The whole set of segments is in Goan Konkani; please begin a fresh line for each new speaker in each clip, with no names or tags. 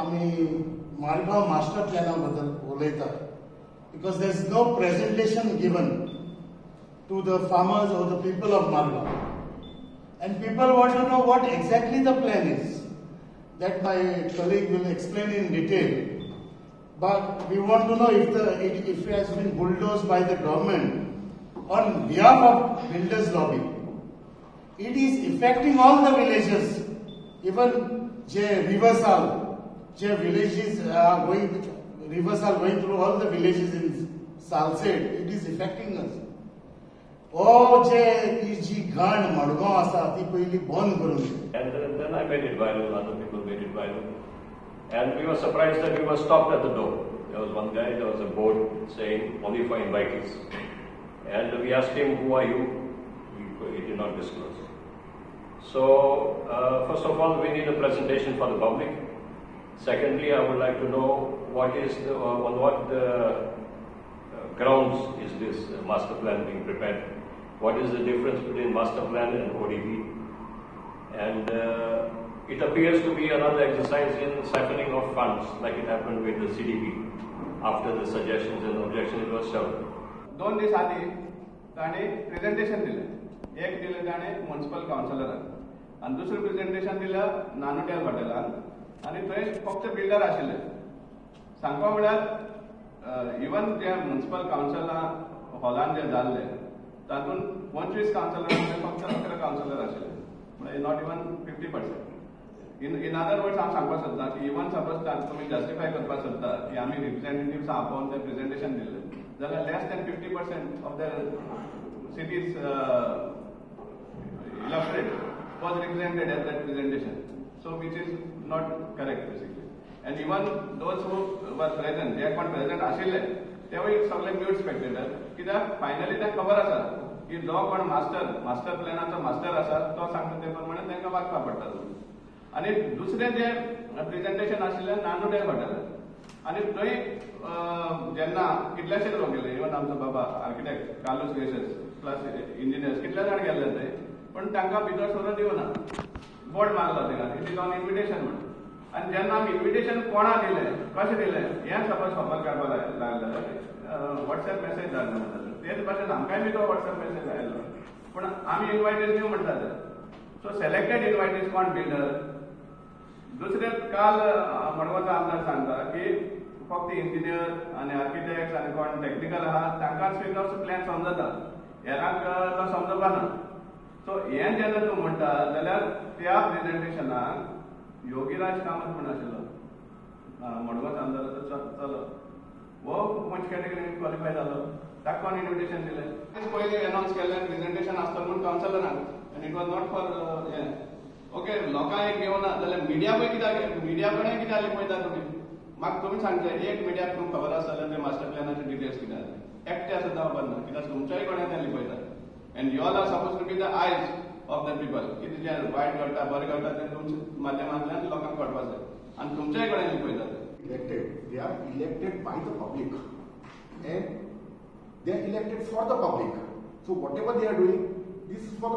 आमी मारगांव मास्टर प्लॅना बद्दल उलयतात because there is no presentation given to the farmers or the people of Margao and people want to know what exactly the plan is. That my colleague will explain in detail. But we want to know if it has been bulldozed by the government on behalf of builders lobby. It is affecting all the villages, even J Riversal, J villages are going, rivers are going through all the villages in Salcete. It is affecting us. ओ जे ती जी घाण मडगांव आसा ती पयली बंद करून.
And then I made it viral, other people made it viral. And we were surprised that we were stopped at the door. There was one guy, there was a board saying only for invitees. And we asked him, who are you? He did not disclose. So, first of all, we need a presentation for the public. Secondly, I would like to know what is the, on what the grounds is this master plan being prepared? What is the difference between master plan and ODP? And it appears to be another exercise in siphoning of funds, like it happened with the CDP. After the suggestions and objections, it was shelved.
2 दीस आदी ताणें प्रेजेंटेशन दिलें. एक दिलें ताणें म्युनिसिपल कावन्सिलराक आनी दुसरें प्रेजेंटेशन दिलें नानोट्याल हॉटेलान आनी थंय फक्त बिल्डर आशिल्ले. सांगपा म्हळ्यार इवन जे म्युनिसिपल कावन्सिला हॉलान जे जाल्ले तातूंत 25 कावन्सिलर फक्त 11 कावन्सिलर आशिल्ले, म्हळ्यार not even 50%. In other words हांव सांगपाक सोदता की इवन सपोज तुमी जस्टिफाय करपाक सोदता की आमी रिप्रेझेंटेटिव्स आपोवन तें प्रेजेंटेशन दिल्लें जाल्यार less than 50% of the city's electorate was represented at that presentation, so which is not correct basically. And even those who were present, जे कोण प्रेझेंट आशिल्ले तेवूय सगळे म्यूट स्पेक्टेटर, कित्याक फायनली तांकां खबर आसा की जो कोण मास्टर प्लॅनाचो मास्टर आसा तो सांगता ते प्रमाणे तांकां वागपाक पडटा. आनी दुसरें जें प्रेझेंटेशन आशिल्लें नानोडेल हॉटेलार आनी थंय जेन्ना कितलेशेच लोक गेले, इवन आमचो बाबा architect Carlos gracious plus engineers कितले जाण गेल्ले थंय, पूण तांकां भितर सरून दिवना, बोर्ड मारलो थिंगा it is on invitation म्हणून. आनी जेन्ना आमी इन्विटेशन कोणा दिलें कशें दिलें हें सपोज खबर काडपाक लागलें जाल्यार वॉट्सएप मॅसेज धाडलो म्हणटा, तेच भाशेन आमकांय बी तो वॉट्सएप मॅसेज आयलो, पूण आमी इन्वायटीज न्हू म्हणटा ते. सो सिलेक्टेड इन्वायटीज कोण बिल्डर. दुसरें काल मडगांवचो आमदार सांगता की फक्त इंजिनियर आनी आर्किटेक्ट आनी कोण टॅक्निकल आहा तांकांच सुद्दां प्लॅन समजता, हेरांक तो समजपा ना. सो हें जेन्ना तूं म्हणटा जाल्यार त्या प्रेझेंटेशनाक योगीराज कामत म्हूण आशिल्लो मडगांवचो आमदाराचो चलो, हो खंयचे कॅटेगरीन क्वॉलिफाय जालो, ताका कोण इन्विटेशन दिलें? पयलीं अनावन्स केल्लें प्रेझेंटेशन आसतलें म्हूण कावन्सिलरांक आनी it was not for हें. ओके, लोकांक एक घेवना जाल्यार मिडिया पळय कित्याक, मिडिया कडेन कित्याक लिपयता तुमी? म्हाका तुमी सांगचें एक मिडियाक तुमकां खबर आसा जाल्यार ते मास्टर प्लॅनाचे डिटेल्स कितें आसले एकटे सुद्दां खबर ना, कित्याक तुमच्याय कडेन तें लिपयतात. And you all are suppose to be the eyes of the people, कितें जें वायट घडटा बरें घडटा तें तुमच्या माध्यमांतल्यान लोकांक कळपाक जाय आनी तुमच्याय कडेन लिपयतात.
Elected, they are elected by the public and they are elected for the public. So whatever they are doing, this is for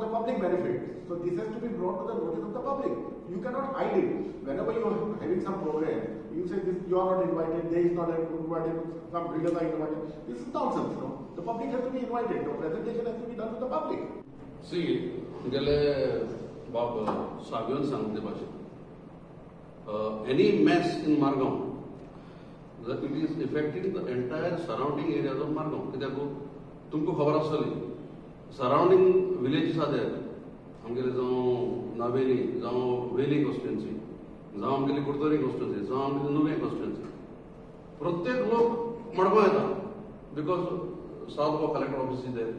the public benefit. So this has to be brought to the notice of the public. You cannot hide it. Whenever you are having some program, you say this, you are not invited, they is not invited, some builders are invited. This is nonsense, no? The public has to be invited. The presentation has to be done to the public.
See, गेले बाब सावियोन सांगते भाशेन, any mess in Margao, it is affecting the entire surrounding areas of Margao. कित्याक तुमकां खबर आसतली सरावंडींग विलेजीस आसा ते आमगेले, जावं नावेली, जावं वेली कॉन्स्टिट्युएन्सी, जावं आमगेली कुडतरी कॉन्स्टिट्युएन्सी, जावं आमगेली नुवें कॉन्स्टिट्युएन्सी, प्रत्येक लोक मडगांव येता because South Goa collector office is there,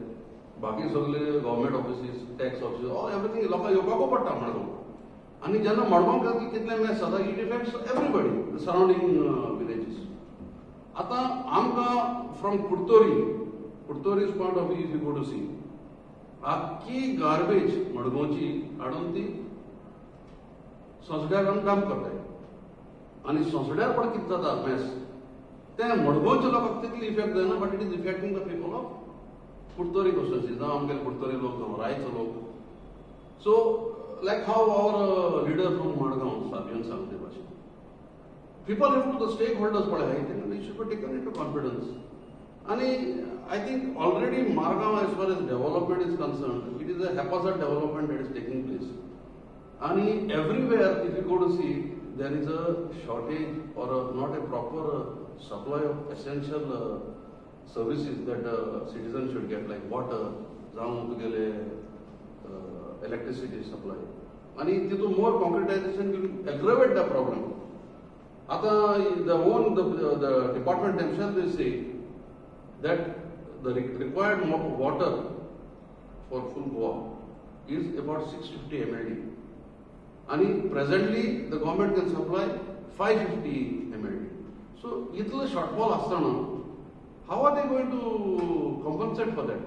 बाकी सगळे government offices, tax offices, all everything लोकांक येवपाकू पडटा मडगांव. आनी जेन्ना मडगांव कितले मॅस जाता, it affects everybody the surrounding villages. आतां आमकां from Curtorim, Curtorim's point of view if you go to see, आख्खी गार्बेज मडगांवची हाडून ती सोंसड्यार डंप करताय आनी सोंसड्यार पण कितें जाता मॅस तें मडगांवच्या लोकांक तितली इफेक्ट जायना, but it is affecting the people of Curtorim constituency, जावं आमगेले कुडतोरी लोक, जावं रायचो लोक. So like how our leader from Madgaon साबियन सांगते भाशेन, People have to the stakeholders पळय आहाय they should be taken into confidence. आनी I think already Margao as far as development is concerned, it is a haphazard development that is taking place. आणि everywhere if you go to see, there is a shortage or not a proper supply of essential services that citizen should get, like water जावं तुगेले इलेक्ट्रिसिटी सप्लाय. आणि तितून more concretization will aggravate the problem. आतां the own the department themselves they say that the required water for full Goa is about 650 MLD. आणि presently the government can supply 550 MLD. So इतलो शॉर्टफॉल आसतना how are they going to compensate for that?